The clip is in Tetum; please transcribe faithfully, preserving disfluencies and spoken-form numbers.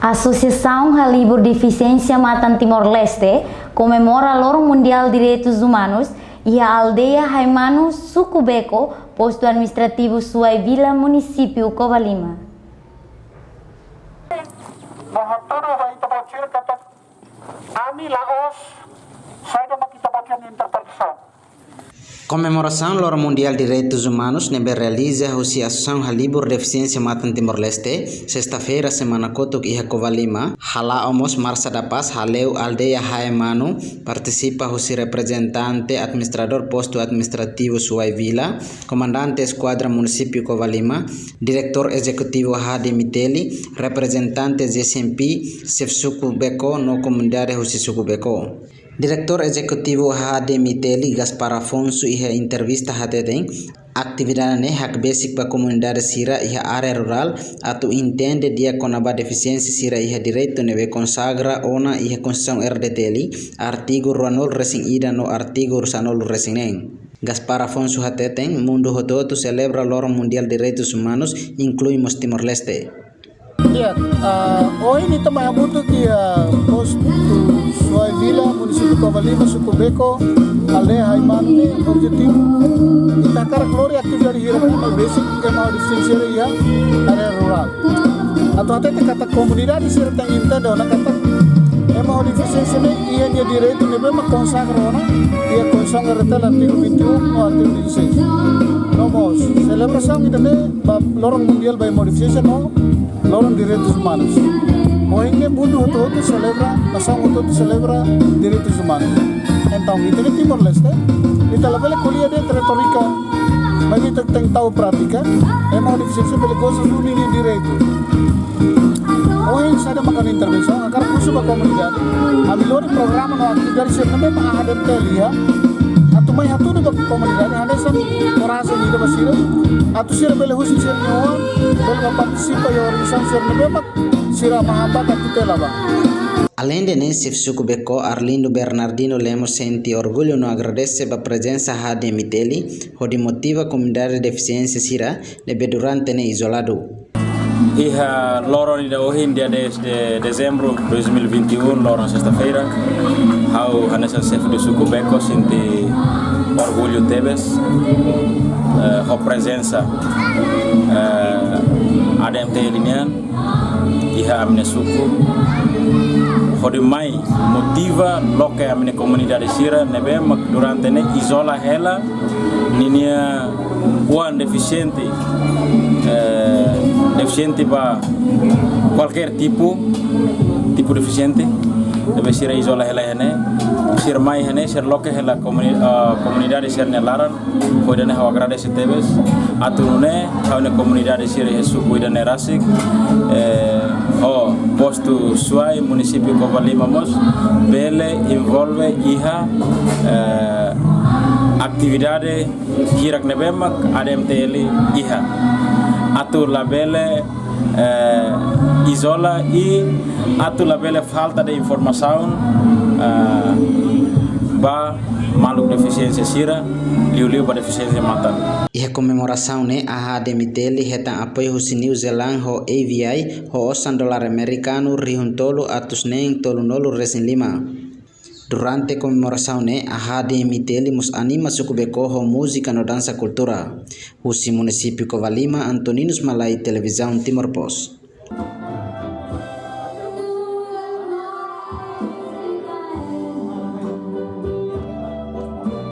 Asosiasaun Halibur Defisiénsia Matan Timor-Leste komemora Loron Mundiál Direitus Umanus iha aldeia Haimanu, suku Beko, postu administrativu Suai Vila, munisípiu Covalima. Mohon tudu ba ita-boot sira katak ami la'ós sai de'it mak ita-boot sira-nia interpretasaun. Komemorasaun Loron Mundiál Direitus Umanus ne'ebé realiza husi Asosiasaun Halibur Defisiénsia Matan Timor-Leste, sesta-feira semana kotuk iha Covalima, hala'o mós Marsa da Paz, hale'u aldeia Haimanu, partisipa husi reprezentante administradór postu administrativu Suai Vila, komandante eskuadra munisípiu Covalima, diretór ezekutivu H D Miteli, reprezentante G C M P, xefe suku Beko no komunidade husi suku Beko. Diretór ezekutivu H D Miteli, Gaspar Afonso, iha entrevista hateten, atividade ne'e hakbesik ba komunidade sira iha área rurál atu entende di'ak kona-ba defisiénsia sira iha direitu ne'ebé konsagra ona iha Konstituisaun R D T L, artigu ruanulu resin ida no artigu sanulu resin neen. Gaspar Afonso hateten, mundu hotu-hotu selebra Loron Mundiál Direitus Umanus, inklui mós Timor-Leste. Iya, ah, ohin ita mai hamutuk iha postu Suai Vila, munisípiu Covalima, suku Beko, aldeia Haimanu ne'e, objetivu ita hakarak lori atividade hirak ne'ebé besik ema ho defisiénsia iha área rurál. Atu hatete katak komunidade sira tenke entende ona katak ema ho defisiénsia ne'e iha nia direitu ne'ebé mak konsagra ona iha Konstituisaun R D T L artigu vinte e um no artigu dezasseis. No mós, selebrasaun ida-ne'e ba Loron Mundiál ba ema ho defisiénsia no Loron Direitus Umanus. Ohin ne'e mundu hotu-hotu selebra, nasaun hotu-hotu selebra direitus umanus. Entaun, ita iha Timor-Leste, ita labele ko'alia de'it retórika, maibé ita tenke tau prátika, ema ho defisiénsia bele goza duni nia direitu. Ohin saida mak ha'u-nia intervensaun, hakarak husu ba komunidade. Ami lori programa no atividade sira ne'ebé mak H D M T L iha, atu mai hatudu ba komunidade, hanesan korajen ida ba sira, atu sira bele husik sira-nia oan, bele ba partisipa iha organizasaun sira ne'ebé mak sira mak hambatak tutela ba. Aleinde ne'e, xefe suku Beko, Arlindo Bernardino Lemos, sente orgullu no agradese ba prezensa H D M Miteli, hodi motiva komunidade defisiénsia sira ne'ebé durante ne'e izoladu. Iha loron ida ohin, dia dez de dezembro dois mil e vinte e um, loron sesta-feira, ha'u hanesan xefe do suku Beko sente orgullu tebes, eh, ho prezensa, eh, H D M T L nian iha ami-nia suku, hodi mai motiva loke ami-nia komunidade sira ne'ebé mak durante ne'e izola hela ninia oan defisiente, eh, defisiente ba kualkér tipu, tipu defisiente, ne'ebé sira izola hela iha ne'e, sira mai iha ne'e, sira loke hela komuni-, eh, komunidade sira-nia laran, ho ida-ne'e ha'u agradese tebes, atu nune'e ha'u-nia komunidade sira iha suku ida-ne'e rasik, eh, ho postu Suai, munisípiu Covalima mós, bele envolve iha, eh, atividade hirak ne'ebé mak H D M T L iha. Atu labele, eh, izola i atu labele falta de informasaun, eh, ba maluk defisiénsia sira, liuliu ba defisiénsia matan. Iha komemorasaun ne'e, H D M Miteli hetan apoiu husi New Zealand ho A V I, ho osan dolar amerikanu rihun tolu atus neen tolunulu resin lima. Durante komemorasaun ne'e, H D M Miteli mós anima suku Beko ho múzika no dansa kultura. Husi munisípiu Covalima, Antoninus Malai, Televizaun Timor Post.